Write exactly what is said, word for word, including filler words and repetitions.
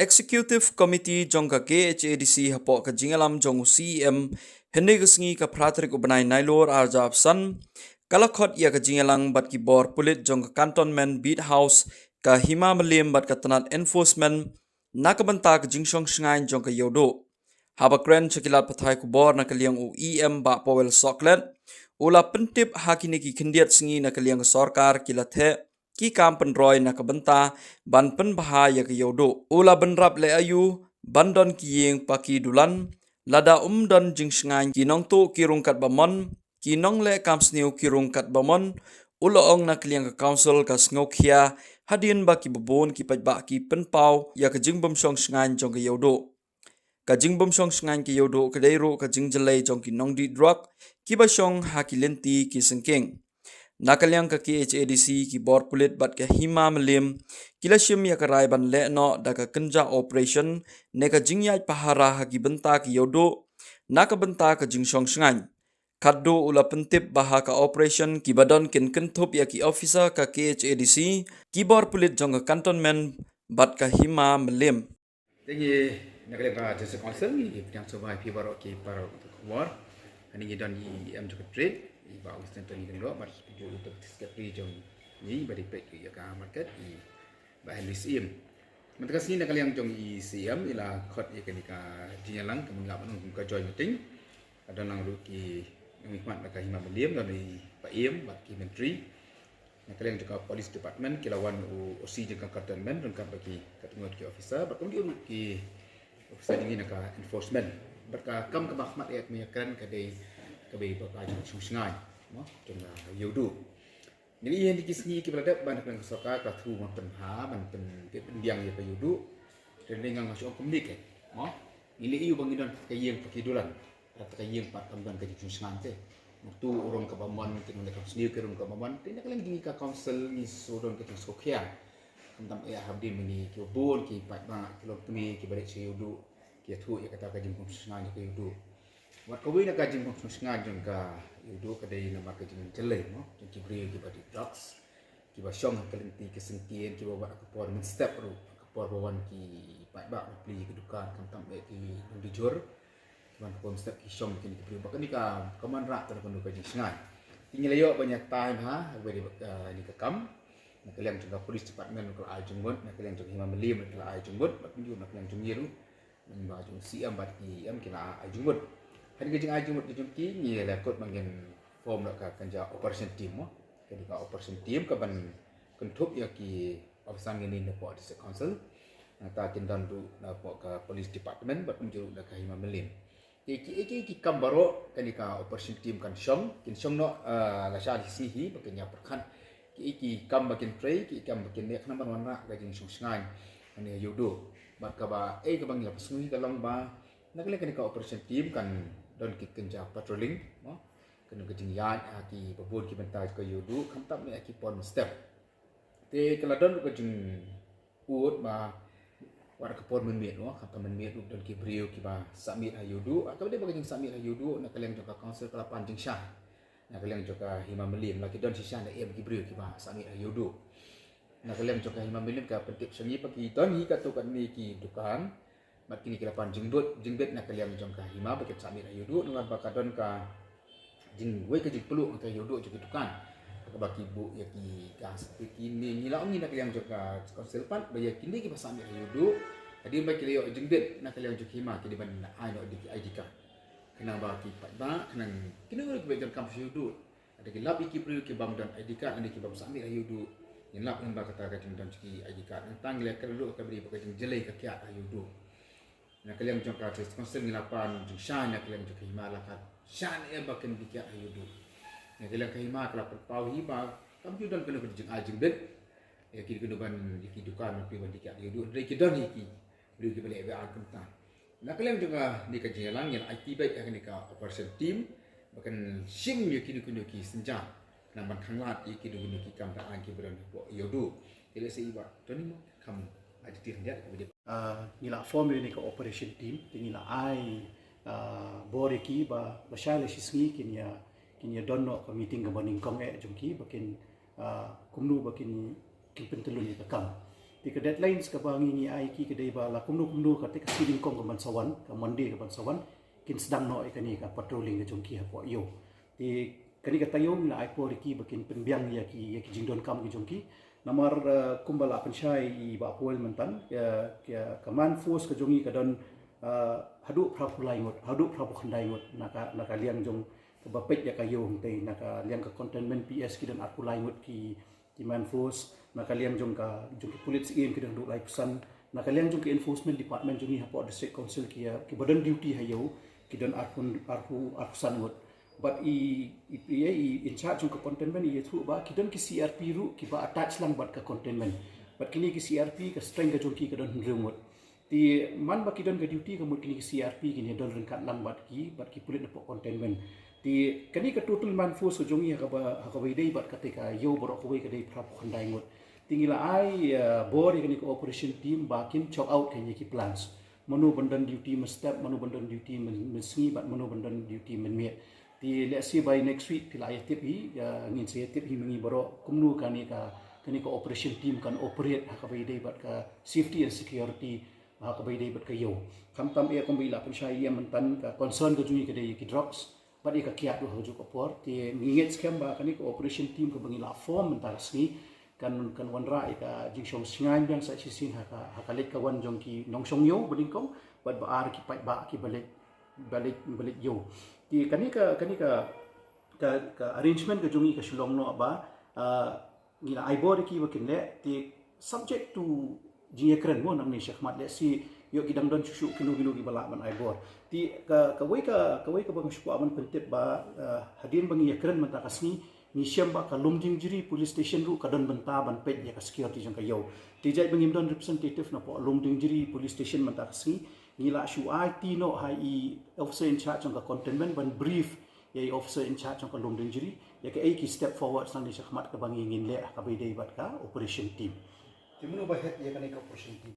Executive Committee jong ka K H A D C hapoh ka jingïalam jong u C E M hynne ka sngi ka phra tarik u bnai Nailur arhajar arphew san, ka la khot ïa ka jingïalang bad ki bor pulit jong ka Cantonment Beat House, ka Hima Mylliem bad ka tnat enforcement na ka bynta ka jingshong shngaiñ jong ka Ïewduh. Haba kren sha ki lad pathai khubor na ka liang u E M Bah Powell Sohkhlet, u la pyntip ha kine ki khyndiat sngi na ka liang ka sorkar ki la theh ki kam pynroi na ka bynta ban pynbha ïa ka Ïewduh. U la bynrap leh aïu ban don ki ïing pa ki dulan lada ym don jingshngaiñ ki nongtuh ki rung katba mon, ki nongleh kam sniew ki rung katba mon, u la ong na ka liang ka council ka sngewkhia hadien ba kiba bun ki paidbah ki pynpaw ïa ka jingbymshong shngaiñ jong ka Ïewduh. Ka jingbymshong shngaiñ ka Ïewduh ka dei ruh ka jingjyllei jong ki nongdih drug kiba shong ha ki lynti ki syngkien. Na ka liang ka K H A D C, ki bor pulit bad ka Hima Mylliem ki la shim ïa ka rai ban leh noh da ka kynja operation ne ka jingïaid pahara ha ki bynta ka Ïewduh na ka bynta ka jingshong shngaiñ. Khadduh u la pyntip ba ha ka operation kiba don kin kynthup ïa ki officer ka K H A D C, ki bor pulit jong ka Cantonment bad ka Hima Mylliem. Te ngi na ka liang ka District Council ngi pdiang sngewbha ïa phi baroh ki para khubor. Hangne ngi don i E M jong ka Trade, i Bah Winston Tony Lyngdoh, bad i Deputy Secretary jong ngi ba dei peit ïa ka market, i Bah Henry Syiem. Mynta ka sngi na ka liang jong i C E M i la khot ïa kane ka jingïalang, ka mut nga ba nong ka joint meeting. Ka don lang ruh ki nongmihkhmat na ka Hima Mylliem, don i Bah Syiem bad ki myntri. Na ka liang jong ka Police Department ki la wan u O C jong ka Cantonment ryngkat bad ki katto katne ki officer, bad kumjuh ruh ki officer jong ngi na ka enforcement. Bad ka kam kaba khmat ïa ka kren ka dei kaba ïa ka jingshong shngaiñ, mo, jong ka Ïewduh. Ngi la ïohi ha kine ki sngi kiba la dep ba na ka liang ka sorkar ka thmu ban pynbha, ban pyn, pynbiang ïa ka Ïewduh. Te ngi nga nga shu ong kumne ke, mo. Ngi la ïohi ba ngi don ka ïing pa ki dulan. Kata ka ïing pat kam don ka jingshong shngaiñ te. Nongtuh u rung kaba mon, ki nongleh kam sniew ki rung kaba mon. Te na ka liang jong ngi ka council ngi shu don ka jingsngewkhia. Khamtam eh hapdeng ngi kiba bun ki paidbah, ki longkmie kiba dei sha Ïewduh, ki ïathuh ïa kata ka jingbymshong shngaiñ ka Ïewduh. Wat kawei na ka jingbymshong shngaiñ jong ka Ïewduh ka dei namar ka jingjyllei, mo, jong ki briew kiba dih drugs, kiba shong ha ki lynti ki syngkien, kiba wat ha ka por mynstep ruh, ha ka por ba wan ki paidbah ban plie ki dukan, khamtam eh ki nongdijur. Ki wan ha ka por mynstep ki shong kine ki briew. Bad kane ka, ka wanrah kano kano ka jingshngaiñ. Te ngi la ïoh ban ïa time ha, ha kaba dei, eh, kane ka kam. Na ka liang jong ka Police Department ka la ai jingmut, na ka liang jong ka Hima Mylliem ka la ai jingmut, bad kumjuh na ka liang jong ngi ruh, lyngba jong C E M bad E M ki la ai jingmut. Ha kane ka jingai jingmut jong ki ngi la kut ba ngin form noh ka kynja operation team, mo. Kane ka operation team kaban kynthup ïa ki officer ngi na pdeng District Council. Nangta kin don ruh na pdeng ka Police Department bad kumjuh ruh na ka Hima Mylliem. Ki, ki, ki, ki kam baroh kane ka operation team kan shong, kin shong noh, eh, lashai shi sngi hi ba kin ïa pyrkhat ki, ki kam ba kin trei, ki kam ba kin leh khnang ban wanrah ka jingshong shngaiñ hangne ha Ïewduh. Bad kaba, eh, kaba ngi la pyrshang hi ka long ba na ka liang kane ka operation team kan don ki kynja patrolling, mo. Kan don ka jingïaid ha kiba bun ki bynta ka Ïewduh, khamtam eh ha ki por mynstep. Te ka la don ruh ka jing ud ba wat ka por mynmiet, mo, kata mynmiet ruh don ki briew kiba sah miet ha Ïewduh. Kaba dei ba ka jingsah miet ha Ïewduh na ka liang jong ka council ka la pan jingshai. Na ka liang jong ka Hima Mylliem la ki don shisha ne em ki briew kiba sah miet ha Ïewduh. Na ka liang jong ka Hima Mylliem ka pyntip sha ngi ba ki don hi katto katne ki dukan. Bad kine ki la pan jingbit, jingbit na ka liang jong ka Hima ba kin sah miet ha Ïewduh, namar ba ka don ka jingwei ka jingpluh na ka Ïewduh jong ki dukan. Kaba ki buh ïa ki gas, te kine ngi la ong ngi na ka liang jong ka council pat ba ïa kine kiba sah miet ha Ïewduh, hadien ba ki la ïoh jingbit na ka liang jong ka Hima, ki dei ban ai noh ïa ki I D card. Khnang ba ki paidbah, khnang kine kiba donkam sha Ïewduh. Lada ki lap ïa ki briew ki bym don I D card, lane ki bym sah miet ha Ïewduh, ngin lap lyngba kata ka jingdon jong ki I D card. Nangta ngi la kren ruh kaba dei ba ka jingjyllei ka kiad ha Ïewduh. Na ka liang jong ka District Council ngi la pan jingshai, na ka liang jong ka Hima la ka shai ne em ba kin dih kiad ha Ïewduh. Na ka liang ka Hima ka la pynpaw hi ba kam ju don kano kano jingai jingbit ïa ki, kano ban, ïa ki dukan ban plie ban dih kiad ha Ïewduh. Hynrei ki don hi ki briew kiba leh ba ai kumta. Na ka liang jong kane ka jingïalang ngi la aiti beit ïa kane ka operation team ba kan shim ïa kino kino ki synja khnang ban khanglad ïa kino kino ki kam tnat kiba don hapoh Ïewduh. Te lehse i Bah Tony mo kham ai detail khyndiat kaba dei. Ah, ngi la form ïa kane ka operation team, te ngi la ai, ah, bor ïa ki ba, ba shai la shi sngi kin ïa, kin ïa don noh ka meeting kaba nyngkong eh jong ki ba kin, ah, kumno ba kin, kin pyntyllun ïa ka kam. Te ka deadlines kaba ngi ngi ai ki ka dei ba la kumno kumno kata ka sngi nyngkong ka ban sa wan, ka Monday ka ban sa wan, kin sdang noh ïa kane ka patrolling ka jong ki hapoh ïew. Te kane ka taïew ngi la ai por ïa ki ba kin pynbiang ïa ki, ïa ki jingdonkam ki jong ki. Namar, eh, kumba la pynshai i Bah Powell myntan, eh, ka, ka man force ka jong ngi ka don, eh, haduh phra phew lai ngut, haduh phra phew khyndai ngut, na ka, na ka liang jong kaba peit ïa ka ïew hangtei, na ka liang ka containment P S ki don arphew lai ngut ki, ki man force, na ka liang jong ka, jong ki pulit syiem ki don haduh lai phew san, na ka liang jong ka enforcement department jong ngi hapoh district council ki, eh, kiba don duty ha ïew, ki don arphew, arphew, arphew san ngut. Bad i, i, i, i in charge jong ka containment i ïathuh ba ki don ki C R P ruh kiba attach lang bad ka containment. Bad kine ki C R P ka strength ka jong ki ka don hynriew ngut. Te man ba ki don ka duty ka mut kine ki C R P kin ïadon ryngkat lang bad ki, bad ki pulit napoh containment. Te kane ka total man force ka jong ngi ha kaba, ha kaba ïadei bad kata ka ïew baroh kawei ka dei phra phew khyndai ngut. Te ngi la ai, eh, bor ïa kane ka operation team ba kin chalk out ïa kine ki plans. Mano ban don duty mynstep, mano ban don duty myn, mynsngi, bad mano ban don duty mynmiet. Te let's say by next week phi la ïa tip hi, eh, ngin sa ïa tip hi ma ngi baroh kumno kane ka, kane ka operation team kan operate ha kaba ïadei bad ka safety and security, ha kaba ïadei bad ka ïew. Khamtam eh kumba i la pynshai ïa myntan ka concern ka jong ngi ka dei ïa ki drugs bad ïa ka kiad ruh ha kajuh ka por. Te ngi ngeit skhem ba kane ka operation team kaba ngi la form mynta ka sngi kan, kan wanrah ïa ka jingshong shngaiñ biang sa shisien ha ka, ha ka leit ka wan jong ki nongshong ïew ba nyngkong bad ba ar ki paidbah kiba leit, ba leit, ba leit ïew. Te kane ka, kane ka, ka, ka arrangement ka jong ngi ka shu long noh ba, ah, ngi la ai bor ïa ki ba kin leh, te subject to jingïakren mo nangne shakhmat, let's say ïoh ki dang don shuh shuh kino kino kiba lah ban ai bor. Te ka, kawei ka, kawei kaba nga shu kwah ban pyntip ba, ah, hadien ba ngi ïakren mynta ka sngi, ngi shem ba ka Lumdiengjri Police Station ruh ka don bynta ban peit ïa ka security jong ka ïew. Te jait ba ngim don representative napoh Lumdiengjri Police Station mynta ka sngi, ngi la shu aiti noh ha i officer in charge jong ka containment ban brief ïa i officer in charge jong ka Lumdiengjri ïa kaei ki step forward nangne shakhmat kaba ngi ngin leh ha kaba ïadei bad ka operation team. Te mano ba head ïa kane ka operation team?